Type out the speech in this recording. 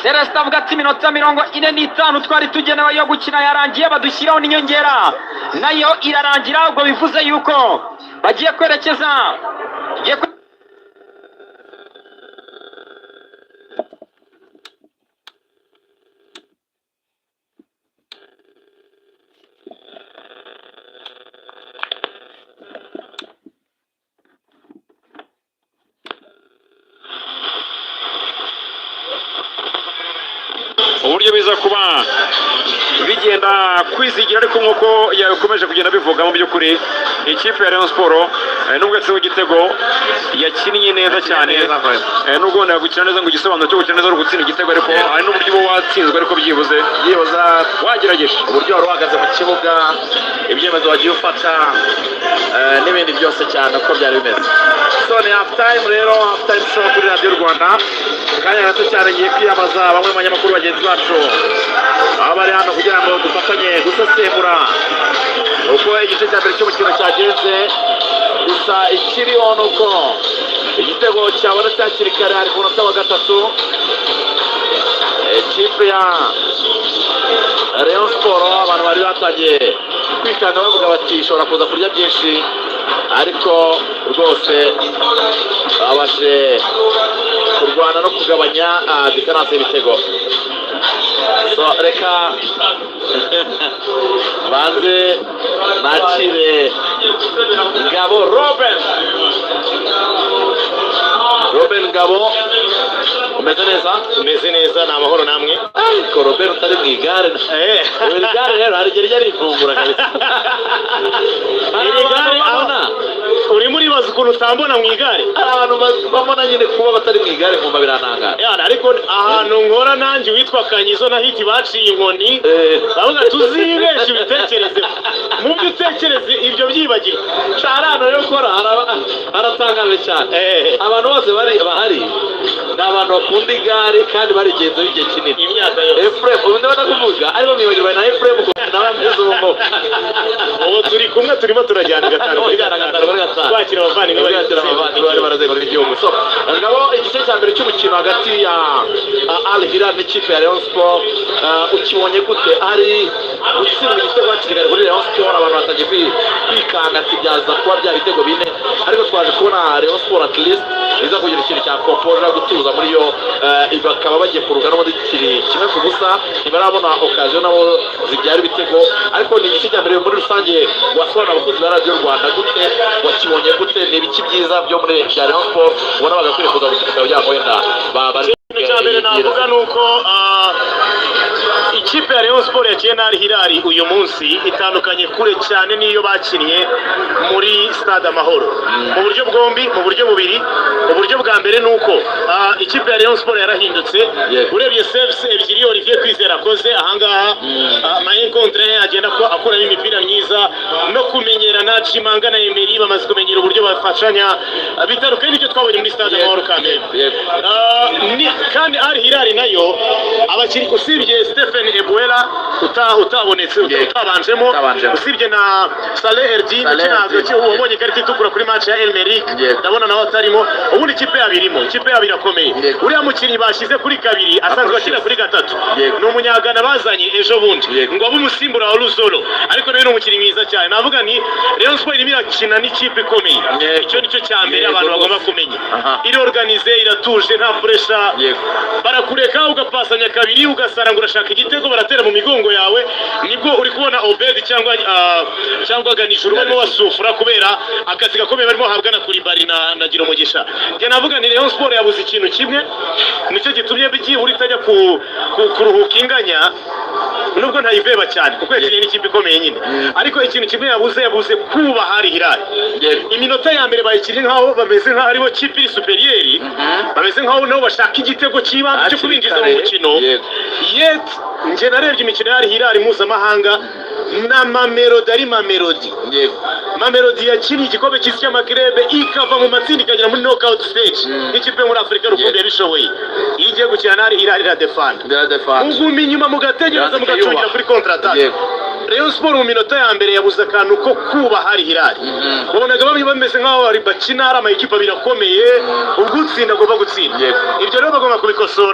Celestin avuga ati: "Iminota 45 twari tugenewe yo gukina yarangiye, badushyiraho n'inyongera nayo irarangira." Ubwo bivuze yuko bagiye kwerekeza, tugiye Uburyo biza kuba bigenda kwizigira, ariko nk'uko yakomeje kugenda bivuga, mu by'ukuri ikipe ya Rayon Sport, nubwo yatsinze igitego, yakinnye neza cyane. Nubwo wenda gukina neza, ngo igisobanuro cyo gukina neza ari ugutsinda igitego, ariko hari n'uburyo uba watsinzwe, ariko byibuze byibuze wagerageje. Uburyo wari uhagaze mu kibuga, ibyemezo wagiye ufata, n'ibindi byose cyane uko byari bimeze. So ni half time rero, half time show kuri Radiyo Rwanda. Mu kanya gato cyane ngiye kwiyambaza bamwe mu banyamakuru bagenzi bacu baba bari hano kugira ngo dufatanye gusesengura uko igice cya mbere cy'umukino cyagenze. Gusa ikiriho ni uko igitego cyabonetse hakiri kare, hari ku munota wa 3. Ikipe ya Rayon Sport, abantu bari batangiye kwikanga bavuga bati ishobora kuza kurya byinshi, ariko rwose babashe kurwana no kugabanya différence y'ibitego. So reka banze nakire Ngabo Robin. Robin Ngabo, umeze neza? Umeze neza, ni amahoro, namwe? Ariko Robin utari mu igare, iri gare rero hari igihe rijya rivungura kabisa. Hari Iri abantu gare babona urimo uribaza ukuntu utambona mu igare. Hari abantu babona nyine kuba batari mu igare nkumva birantangaje. Yana, ariko ahantu nkora nanjye witwa Kanyizo na Hiti baciye inkoni, bavuga tuzibeshe ubitekereze mu byo utekereze, ibyo byibagirwa. Hari ahantu rero ukora haratangaje cyane. Abantu bose bari bahari ni abantu bakunda igare kandi barigenzeho igihe kinini. Imyaka yose. Efuremu ubu ndabona kuvuga ariko mwibagirwa na Efuremu nawe ameze ubu ngubu. Ubu turi kumwe, turimo turajyana gatanu kuri Tujyana gatanu kuri gatanu. Twakira abavandimwe bari Twakira abavandimwe bari barazenguruka igihugu. So ngabo, igice cya mbere cy'umukino hagati ya Al Hilal n'ikipe ya Rayon Sport, ukibonye gute? Hari gutsindwa igitego hakiri kare kuri Rayon Sport, abantu batangiye kwikanga ati byaza kuba bya bitego bine, ariko twaje kubona Rayon Sport at least iza kugira ikintu cya composure, gutuza muri yo, bakaba bagiye kuruka n'ubundi kiri 1-0. Ntibarabona occasion nabo zibyara ibitego, ariko ni igice cya mbere. Muri rusange wasobanura abakozi ba Radiyo Rwanda gute? Wakibonye gute? Ni ibiki byiza byo muri bya Rayon Sport ubona bagakwiriye kuza gusunika kugira ngo wenda Ikintu cya mbere navuga ni uko ikipe ya Rayon Sport yakinnye na Al Hilal uyu munsi itandukanye kure cyane n'iyo bakinnye muri Stade Amahoro mu buryo bwombi, mu buryo bubiri. Uburyo bwa mbere ni uko ikipe ya Rayon Sport yarahindutse. Urebye saves ebyiri Olivier Kwizera akoze ahangaha, ma contre agenda akuramo imipira myiza no kumenyerana, Chimanga na Emery bamaze kumenyera uburyo bafashanya, bitandukanye n'ibyo twabonye muri Stade Amahoro Kamembe. Kandi Al Hilal nayo abakinnyi, usibye Stephen Ebuela utabonetse, utabanjemo, Utabanjemo. usibye na Saleh Erdin Saleh ukina, Erdin. wabonye ikarita itukura kuri match ya El Merreikh, ndabona nawe atarimo. Ubundi ikipe yabo irimo, ikipe yabo irakomeye. Uriya mukinnyi bashyize kuri kabiri asanzwe akina kuri gatatu, ni umunyagana bazanye ejo bundi ngo abe umusimbura wa Ruzolo, ariko nawe ni umukinnyi mwiza cyane. Navuga ni Rayon Sport irimo irakina n'ikipe ikomeye. Icyo nicyo cya mbere abantu bagomba kumenya. Iri organisé, iratuje, nta pressure. Barakureka ugapasanya kabiri, ugasara ngo urashaka igitego, baratera mu migongo yawe, nibwo uri kubona Obed cyangwa Ganijuru barimo basufura kubera akazi gakomeye barimo bahabwa na Kuribari na Girumugisha. Njye navuga ni Rayon Sport yabuze ikintu kimwe, nicyo gitumye byibura itajya kuruhuka inganya, nubwo ntayiveba cyane kuko yakinnye n'ikipe ikomeye nyine. Ariko ikintu kimwe yabuze, yabuze kubaha Al Hilal. Iminota ya mbere bayikinnye nkaho bameze nkaho aribo kipe iri supérieur, bameze nkaho nabo bashaka igitego cy'ibanze cyo Hakiri kubinjiza mu kare. mukino. Yet njye narebye imikino ya Al Hilal mpuzamahanga na Mamelodi, ari Mamelodi, Mamelodi yakinnye igikombe cy'isi cy'ama clubs ikava mu matsinda ikagera muri knockout stage nk'ikipe yo muri Afurika rukumbi yabishoboye. Iyo igiye gukina na Al Hilal iradefanda, Biradefanda. muguma inyuma mugategereza, Yanze mugacungira ikayubaha. kuri contre attaque. Rayon Sport mu minota ya mbere yabuze akantu ko kubaha Al Hilal. Wabonaga bamwe bameze nk'aho bari bakina ari amakipe abiri akomeye, ubwo utsinda agomba gutsinda. Ibyo rero bagomba kubikosora.